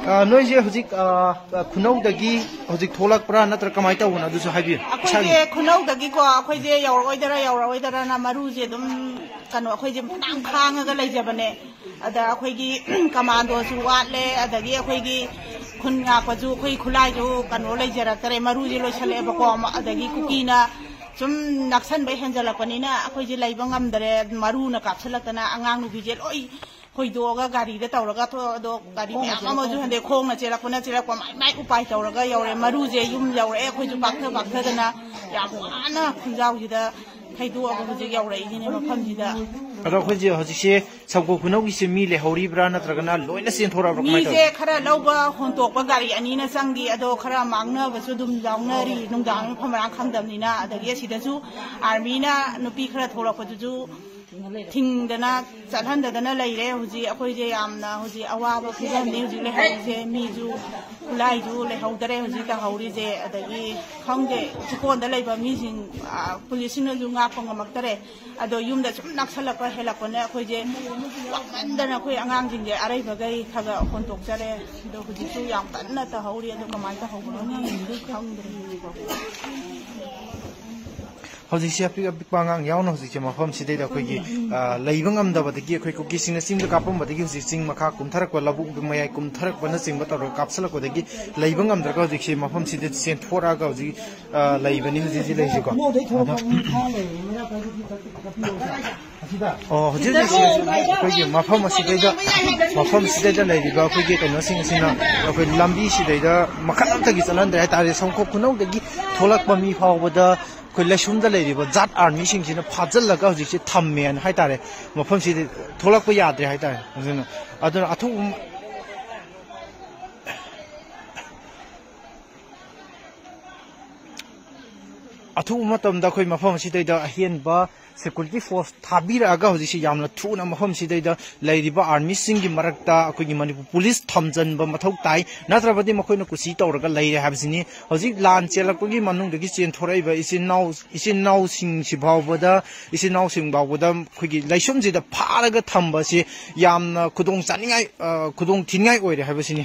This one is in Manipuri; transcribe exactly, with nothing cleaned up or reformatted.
ꯑ, ꯅꯣꯏꯁꯦ ꯍꯧꯖꯤꯛ, ꯑ, ꯈꯨꯅꯧꯗꯒꯤ ꯍꯧꯖꯤꯛ ꯊꯣꯛꯂꯛꯄ꯭ꯔꯥ, ꯅꯠꯇ꯭ꯔꯒ ꯀꯃꯥꯏꯅ ꯇꯧꯕꯅꯣ? ꯑꯗꯨꯁꯨ ꯍꯥꯏꯕꯤꯌꯨ꯫ ꯑꯩꯈꯣꯏꯁꯦ ꯏꯁꯥꯒꯤ ꯈꯨꯅꯧꯗꯒꯤꯀꯣ, ꯑꯩꯈꯣꯏꯁꯦ ꯌꯧꯔꯛꯑꯣꯏꯗꯔꯥ ꯌꯧꯔꯛꯑꯣꯏꯗꯔꯥꯅ ꯃꯔꯨꯁꯦ ꯑꯗꯨꯝ, ꯀꯩꯅꯣ, ꯑꯩꯈꯣꯏꯁꯦ ꯐꯅꯌꯥꯝ ꯈꯥꯡꯉꯒ ꯂꯩꯖꯕꯅꯦ꯫ ꯑꯗ ꯑꯩꯈꯣꯏꯒꯤ ꯀꯃꯥꯟꯗꯣꯁꯨ ꯋꯥꯠꯂꯦ, ꯑꯗꯒꯤ ꯑꯩꯈꯣꯏꯒꯤ ꯈꯨꯟ ꯉꯥꯛꯄꯁꯨ ꯑꯩꯈꯣꯏ ꯈꯨꯠꯂꯥꯏꯁꯨ, ꯀꯩꯅꯣ, ꯂꯩꯖꯔꯛꯇꯔꯦ, ꯃꯔꯨꯁꯦ ꯂꯣꯏꯁꯜꯂꯛꯑꯦꯕꯀꯣ꯫ ꯑꯗꯒꯤ ꯀꯨꯀꯤꯅ ꯁꯨꯝ ꯅꯛꯁꯟꯕ ꯍꯦꯟꯖꯜꯂꯛꯄꯅꯤꯅ ꯑꯩꯈꯣꯏꯁꯦ ꯂꯩꯕ ꯉꯝꯗꯔꯦ꯫ ꯃꯔꯨꯅ ꯀꯥꯞꯁꯤꯜꯂꯛꯇꯅ ꯑꯉꯥꯡ ꯅꯨꯕꯤꯁꯦ ꯂꯣꯏ ꯍꯣꯏꯗꯣꯛꯑꯒ ꯒꯥꯔꯤꯗ ꯇꯧꯔꯒ ꯊꯣꯛ-, ꯑꯗꯣ ꯒꯥꯔꯤ ꯃꯌꯥꯝ ꯑꯃꯁꯨ ꯍꯟꯗꯦ, ꯈꯣꯡꯅ ꯆꯦꯜꯂꯛꯄꯅ ꯆꯦꯜꯂꯛꯄ, ꯃꯥꯏ ꯃꯥꯏ ꯎꯄꯥꯏ ꯇꯧꯔꯒ ꯌꯧꯔꯦ꯫ ꯃꯔꯨꯁꯦ ꯌꯨꯝ ꯌꯧꯔꯛꯑꯦ, ꯑꯩꯈꯣꯏꯁꯨ ꯄꯥꯛꯊ ꯄꯥꯛꯊꯗꯅ ꯌꯥꯝ ꯋꯥꯅ ꯈꯨꯟꯖꯥꯎꯁꯤꯗ ꯊꯩꯗꯣꯛꯑꯒ ꯍꯧꯖꯤꯛ ꯌꯧꯔꯛꯏꯁꯤꯅꯦ ꯃꯐꯝꯁꯤꯗ꯫ ꯑꯗꯣ ꯑꯩꯈꯣꯏꯁꯦ ꯍꯧꯖꯤꯛꯁꯦ ꯁꯧꯀꯣ ꯈꯨꯅꯧꯒꯤꯁꯦ ꯃꯤ ꯂꯩꯍꯧꯔꯤꯕ꯭ꯔꯥ, ꯅꯠꯇ꯭ꯔꯒꯅ ꯂꯣꯏꯅ ꯆꯦꯟꯊꯣꯔꯛꯑꯕ꯭ꯔꯥ, ꯀꯃꯥꯏꯅ ꯃꯤꯁꯦ ꯇꯧꯋꯤ? ꯈꯔ ꯂꯧꯕ ꯍꯣꯟꯇꯣꯛꯄ ꯒꯥꯔꯤ ꯑꯅꯤꯅ ꯆꯪꯈꯤ, ꯑꯗꯣ ꯈꯔ ꯃꯥꯡꯅꯕꯁꯨ ꯑꯗꯨꯝ ꯌꯥꯎꯅꯔꯤ꯫ ꯅꯨꯡꯗꯥꯡ ꯃꯐꯝ ꯃꯔꯥꯡ ꯈꯪꯗꯕꯅꯤꯅ꯫ ꯑꯗꯒꯤ ꯑꯁꯤꯗꯁꯨ ꯑꯥꯔꯃꯤꯅ ꯅꯨꯄꯤ ꯈꯔ ꯊꯣꯛꯂꯛꯄꯗꯨꯁꯨ ꯊꯤꯡꯗꯅ ꯆꯠꯍꯟꯗꯗꯅ ꯂꯩꯔꯦ꯫ ꯍꯧꯖꯤꯛ ꯑꯩꯈꯣꯏꯁꯦ ꯌꯥꯝꯅ ꯍꯧꯖꯤꯛ ꯑꯋꯥꯕ ꯐꯤꯕꯝꯅꯤ ꯍꯧꯖꯤꯛ ꯂꯩꯍꯧꯔꯤꯁꯦ꯫ ꯃꯤꯁꯨ ꯈꯨꯠꯂꯥꯏꯁꯨ ꯂꯩꯍꯧꯗꯔꯦ ꯍꯧꯖꯤꯛ ꯇꯧꯍꯧꯔꯤꯁꯦ꯫ ꯑꯗꯒꯤ ꯈꯪꯗꯦ, ꯆꯤꯀꯣꯟꯗ ꯂꯩꯕ ꯃꯤꯁꯤꯡ, ꯑ, ꯄꯨꯂꯤꯁꯁꯤꯡꯅꯁꯨ ꯉꯥꯛꯄ ꯉꯝꯃꯛꯇꯔꯦ꯫ ꯑꯗꯣ ꯌꯨꯝꯗ ꯁꯨꯝ ꯅꯛꯁꯜꯂꯛꯄ ꯍꯦꯜꯂꯛꯄꯅ ꯑꯩꯈꯣꯏꯁꯦ ꯋꯥꯃꯟꯗꯅ ꯑꯩꯈꯣꯏ ꯑꯉꯥꯡꯁꯤꯡꯁꯦ ꯑꯔꯩꯕꯈꯩ ꯈꯔ ꯈꯔ ꯍꯣꯟꯇꯣꯛꯆꯔꯦ꯫ ꯑꯗꯣ ꯍꯧꯖꯤꯛꯁꯨ ꯌꯥꯝ ꯀꯟꯅ ꯇꯧꯍꯧꯔꯤ꯫ ꯑꯗꯣ ꯀꯃꯥꯏꯅ ꯇꯧꯍꯧꯕꯅꯣ ꯈꯪꯗ꯭ꯔꯤ꯫ ꯍꯧꯖꯤꯛꯁꯦ ꯑꯄꯤꯛ ꯑꯄꯤꯛꯄ ꯑꯉꯥꯡ ꯌꯥꯎꯅ ꯍꯧꯖꯤꯛꯁꯦ ꯃꯐꯝꯁꯤꯗꯩꯗ ꯑꯩꯈꯣꯏꯒꯤ, ꯑ, ꯂꯩꯕ ꯉꯝꯗꯕꯗꯒꯤ ꯑꯩꯈꯣꯏ ꯀꯨꯀꯤꯁꯤꯡꯅ ꯆꯤꯡꯗ ꯀꯥꯞꯄꯝꯕꯗꯒꯤ ꯍꯧꯖꯤꯛ ꯆꯤꯡ ꯃꯈꯥ ꯀꯨꯝꯊꯔꯛꯄ, ꯂꯧꯕꯨꯛ ꯃꯌꯥꯏ ꯀꯨꯝꯊꯔꯛꯄꯅꯆꯤꯡꯕ ꯇꯧꯔꯒ ꯀꯥꯞꯁꯤꯜꯂꯛꯄꯗꯒꯤ ꯂꯩꯕ ꯉꯝꯗ꯭ꯔꯒ ꯍꯧꯖꯤꯛꯁꯦ ꯃꯐꯝꯁꯤꯗ ꯆꯦꯟꯊꯣꯔꯛꯑꯒ ꯍꯧꯖꯤꯛ, ꯑ, ꯂꯩꯕꯅꯤ ꯍꯧꯖꯤꯛ ꯍꯧꯖꯤꯛ ꯂꯩꯔꯤꯁꯦꯀꯣ꯫ ꯑꯗꯣ ꯑꯣ, ꯍꯧꯖꯤꯛ ꯍꯧꯖꯤꯛꯁꯦ ꯑꯩꯈꯣꯏꯒꯤ ꯃꯐꯝ ꯑꯁꯤꯗꯩꯗ, ꯃꯐꯝꯁꯤꯗꯩꯗ ꯂꯩꯔꯤꯕ ꯑꯩꯈꯣꯏꯒꯤ ꯀꯩꯅꯣꯁꯤꯡ ꯑꯁꯤꯅ ꯑꯩꯈꯣꯏ ꯂꯝꯕꯤꯁꯤꯗꯩꯗ ꯃꯈꯜ ꯑꯃꯠꯇꯒꯤ ꯆꯠꯍꯟꯗ꯭ꯔꯦ ꯍꯥꯏꯇꯥꯔꯦ꯫ ꯁꯪꯈꯣꯛ ꯈꯨꯅꯧꯗꯒꯤ ꯊꯣꯛꯂꯛꯄ ꯃꯤ ꯐꯥꯎꯕꯗ ꯑꯩꯈꯣꯏ ꯂꯩꯁꯨꯝꯗ ꯂꯩꯔꯤꯕ ꯖꯥꯠ ꯑꯥꯔꯃꯤꯁꯤꯡꯁꯤꯅ ꯐꯥꯖꯤꯜꯂꯒ ꯍꯧꯖꯤꯛꯁꯦ ꯊꯝꯃꯦꯅ ꯍꯥꯏꯇꯥꯔꯦ꯫ ꯃꯐꯝꯁꯤꯗ ꯊꯣꯛꯂꯛꯄ ꯌꯥꯗ꯭ꯔꯦ ꯍꯥꯏꯇꯥꯔꯦ꯫ ꯑꯗꯨꯅ, ꯑꯗꯨꯅ ꯑꯊꯨꯕ ꯑꯊꯨꯕ ꯃꯇꯝꯗ ꯑꯩꯈꯣꯏ ꯃꯐꯝ ꯑꯁꯤꯗꯩꯗ ꯑꯍꯦꯟꯕ ꯁꯦꯀ꯭ꯌꯨꯔꯤꯇꯤ ꯐꯣꯔꯁ ꯊꯥꯕꯤꯔꯛꯑꯒ ꯍꯧꯖꯤꯛꯁꯤ ꯌꯥꯝꯅ ꯊꯨꯅ ꯃꯐꯝꯁꯤꯗꯩꯗ ꯂꯩꯔꯤꯕ ꯑꯥꯔꯃꯤꯁꯤꯡꯒꯤ ꯃꯔꯛꯇ ꯑꯩꯈꯣꯏꯒꯤ ꯃꯅꯤꯄꯨꯔ ꯄꯨꯂꯤꯁ ꯊꯝꯖꯤꯟꯕ ꯃꯊꯧ ꯇꯥꯏ, ꯅꯠꯇ꯭ꯔꯕꯗꯤ ꯃꯈꯣꯏꯅ ꯀꯨꯁꯤ ꯇꯧꯔꯒ ꯂꯩꯔꯦ ꯍꯥꯏꯕꯁꯤꯅꯤ꯫ ꯍꯧꯖꯤꯛ ꯂꯥꯟ ꯆꯦꯜꯂꯛꯄꯒꯤ ꯃꯅꯨꯡꯗꯒꯤ ꯆꯦꯟꯊꯣꯔꯛꯏꯕ ꯏꯆꯤꯟ ꯏꯅꯥꯎ, ꯏꯆꯤꯟ ꯏꯅꯥꯎꯁꯤꯡꯁꯤ ꯐꯥꯎꯕꯗ, ꯏꯆꯤꯟ ꯏꯅꯥꯎꯁꯤꯡ ꯐꯥꯎꯕꯗ ꯑꯩꯈꯣꯏꯒꯤ ꯂꯩꯁꯨꯝꯁꯤꯗ ꯐꯥꯔꯒ ꯊꯝꯕꯁꯤ ꯌꯥꯝꯅ ꯈꯨꯗꯣꯡ ꯆꯥꯅꯤꯡꯉꯥꯏ, ꯑ, ꯈꯨꯗꯣꯡ ꯊꯤꯅꯤꯡꯉꯥꯏ ꯑꯣꯏꯔꯦ ꯍꯥꯏꯕꯁꯤꯅꯤ꯫